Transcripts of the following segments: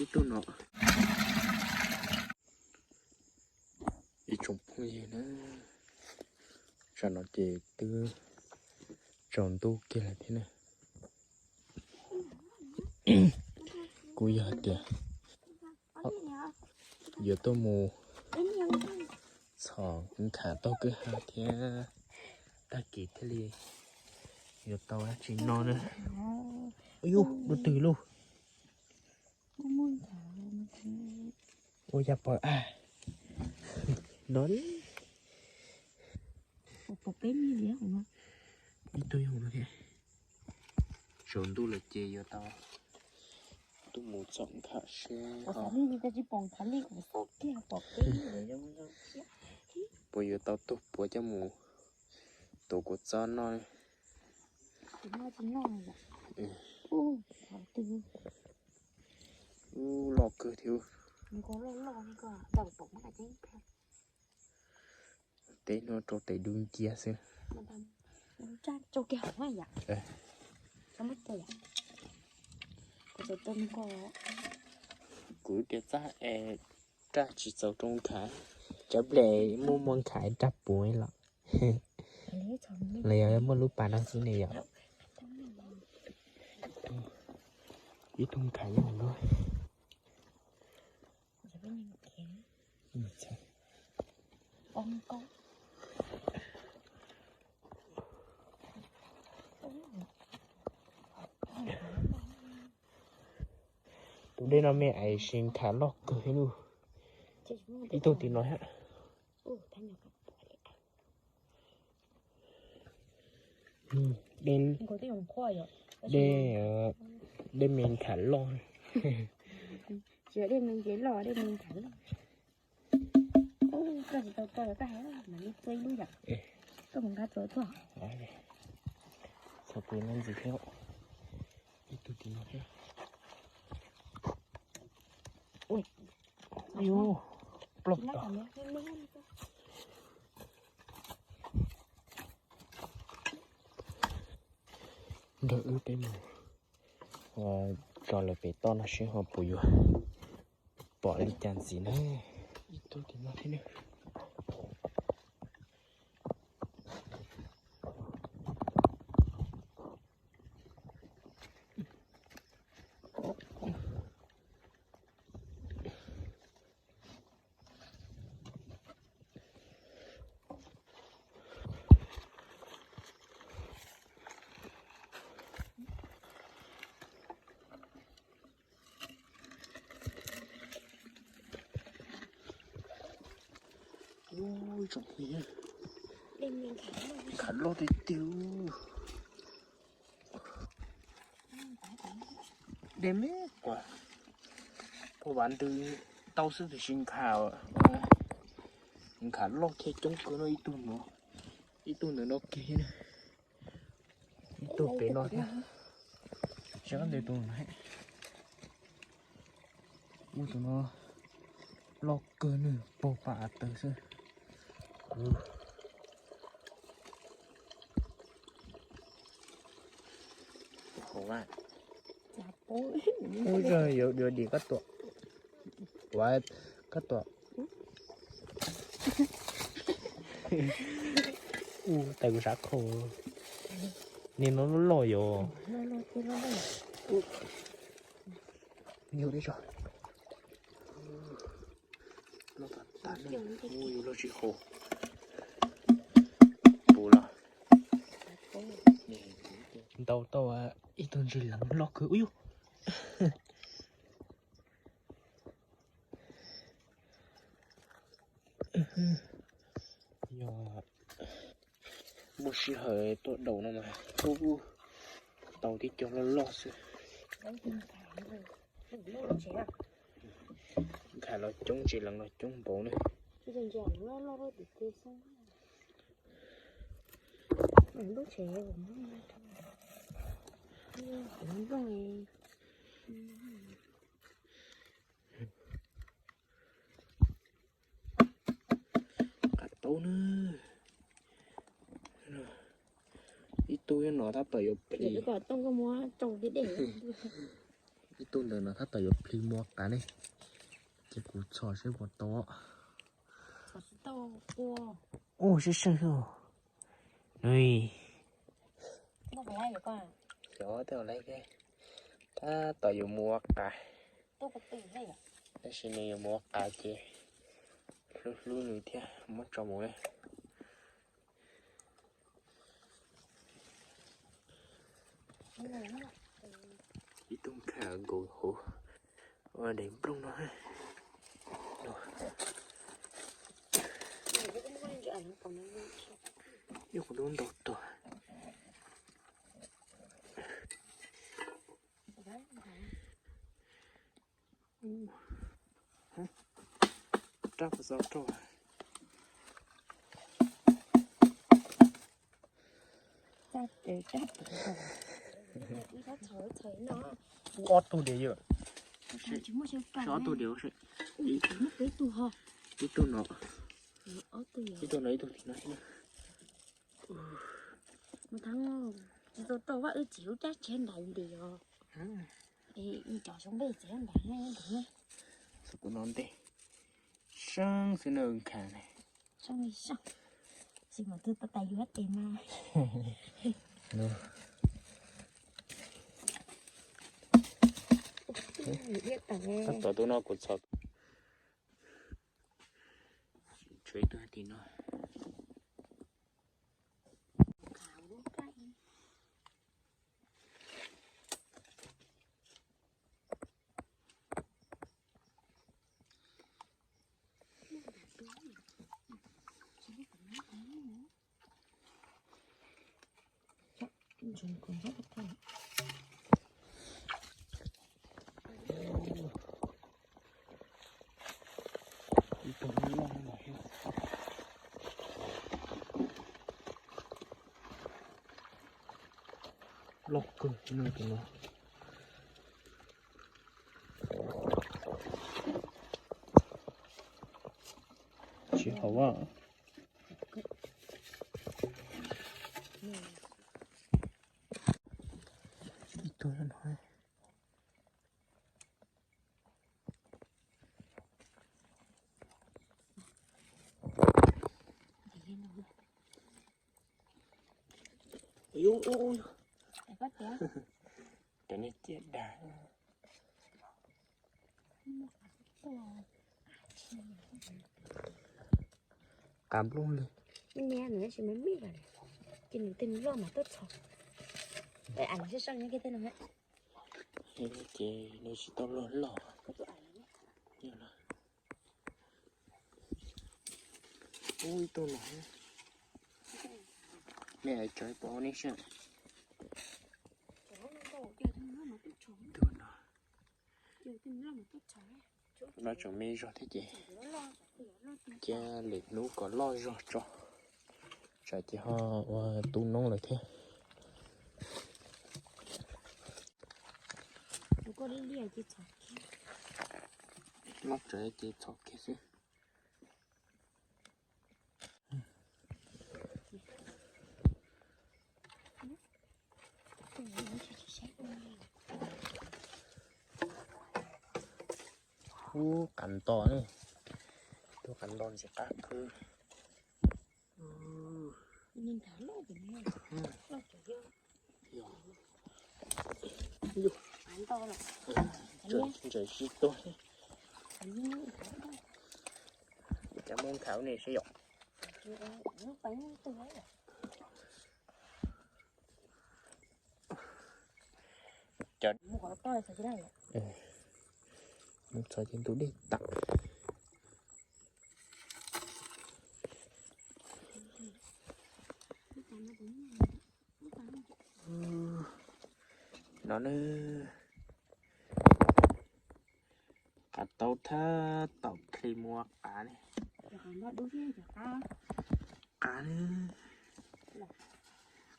Ib tug no. Ib tsoom phooj ywg na, tsam no ces twb tsaus ntuj kiag lawm thiab na. Kuj yog hais tias yuav tuaj mus txhom nkhav taug kwj ha thiab, tag kis thiaj li yuav tau dab tsi noj na. Yus dua twg lauj? Ua yas pom a, no ib tug yog no thiab. Tsaus ntuj lawm ces yuav tau tuaj mus txhom nkhav seb. Puas yuav tau tug puav coj mus tuav kua txob noj. Ub, loj kawg thiab. Teb no rau tes dub nciab xwb. Kuv tias txaj es raj tsis txaus rau nkhav, tsam ple muaj muaj nkhav raj puav los. Los yog muaj lub pas no xwb ne yom. Ib tug nkhav nyob no. Tus dej no me ais sis nkhav loj kawg li. Ib tug tim no thiab. Dej, dej me nkhav loj. Tsis yog dej me ntses loj, dej me nkhav loj. Koj tsis tau tau koj hais mas li txua ib lub yom. Koj mus nqa txua tuaj. Txog tus no ntxiv thiab. Ib tug tim no thiab. Ui, ploj tom. Nrog wb peb mus tso lawv pem toj no seb ho puas yuav pom li cas ntxiv na. Ib tug tim no thiab na. Ub, tsoom phooj ywg, nkhav loj tiag tiag. Dej me kuas puag vav ntws tau xwb tiam sis nkhav, nkhav loj thiab coob kawg no. Ib tug no, ib tug ntawm no kiag, ib tug pem no thiab. Seb tus no. Ub, tus no loj kawg nws puag pam taws xwb. Ub, yuav dim koj tuam. Ua koj tuam. Ub, tais kuv sav khau. Niag no loj loj yom. Yog teb tso. Loj tas tas, yus loj tsis haum. Puv los. Ntaus tau ib tug ntsis leev loj kawg ub yus. Yog muaj sij hawm tuaj daus no mas tau tib co loj loj xwb. Nkhav los coob, ntses leev los coob npaum ne. Qab taub na. Ib tug nyob no tab tom yuav plis. Ib tug ntawm no tab tom yuav plhis muag qav ne, ces kuv txhom seb puas tau. Ua sib seej xwb. Xyov tej laib, tab tom yuav mus ua qav, tab sis nws yuav mus ua qav ces hlub hlub nws thiab muab tso mus ne. Ib tug nkhav nkaus hauv ua daim nplooj no. Ib qho dub ntau tuag. Rab puas txaus rau. Ob tug diam yom. Ob tug diam. Ib tug no, ib tug no, ib tug tim no. Tsis tau rau vaj wb txiv lub caj tseg ntais nti os. Cov xyoob npej txiv ntais. Xov kuv no ntej seeb xwb na nkhav ne. Seeb li seeb. Tsis mas twb tais yuav tes mas. Tab tom tus no kuv txhom. Tshuav ib tug tim no. Loj kawg no. Tsis hauv a. Ib tug no. Cov niag ciaj dag. Qav nplooj li. Ces nws tej loj mas tuaj txhom. Ces nws tsis tau loj loj. Ub, ib tug no. Nej tso ib pob nej saib. Tus no. No tseem me zog thiab ces cia lwm hnub kom loj zog tso, tsam ces ho ua tu noob lawm thiab. Loj tsawv ces txhom kiag xwb. Ub, qav nto ne. Tus qav nto ntxim qab khwb. Ntsaim tsis tuag. Cas muab nkhav ne seb yom. Mus txog ces ntug dej tawm. No ne, qav taub thab tom kli muab qav ne. Qav ne,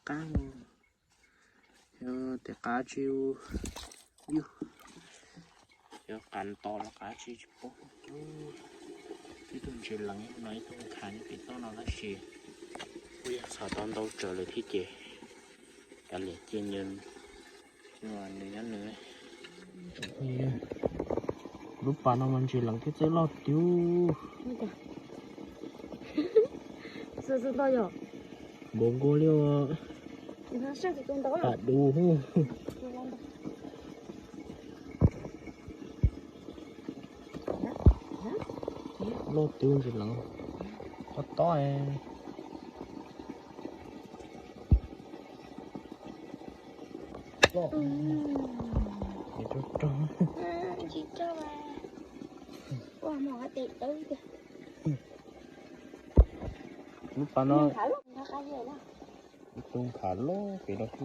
qav mus, yog tes qav tsis, yog qav nto los qav tsis tsis paub. Ib tug ntses lees no, ib tug nkhav nyob pem toj no tab sis kuj yog txhom tau ntau tsawv lawm thiab ces kav liam cia nws nyob nws. Lub pas no mas ntses leev thiab txawj loj tiag. Npaum nkaus li pas dub. Loj tiag ntses leev. Tob tob. Lub pas no tu nqhav loj pem no xwb.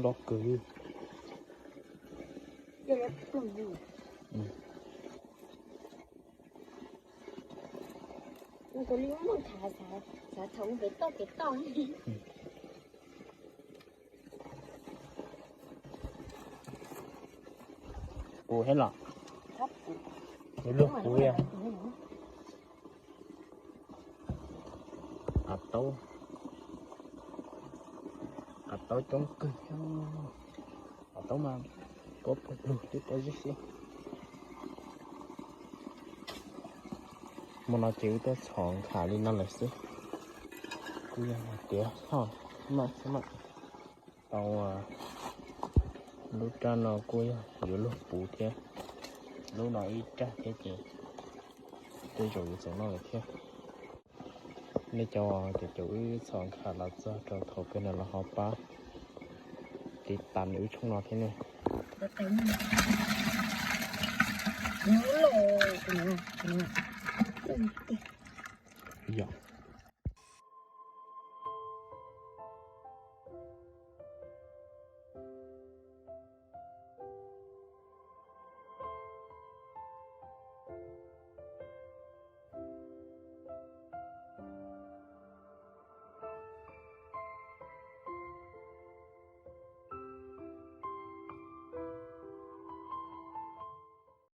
Loj kawg li. Tus li muaj nqhav, xav thaum pem toj pem toj. Puv thiab los? Yuav luag puv li. Av taub, av taub coob kawg thiab. Av taub mas pob pug lug twb pob zeb xwb. Hmo no ces wb tuaj txhom nqhav li no lawm xwb. Kuj yog hais tias hoj maj xwb mas. Tau, lub raj no kuj yog yuav luag puv thiab. Lub no ib raj thiab ces tej zaum yuav txaus noj lawm thiab. Nej cov caum caum wb txhom nqhav los txog rau thaum kawg no los ho pab tiv tas wb tshooj no thiab ne. Yog.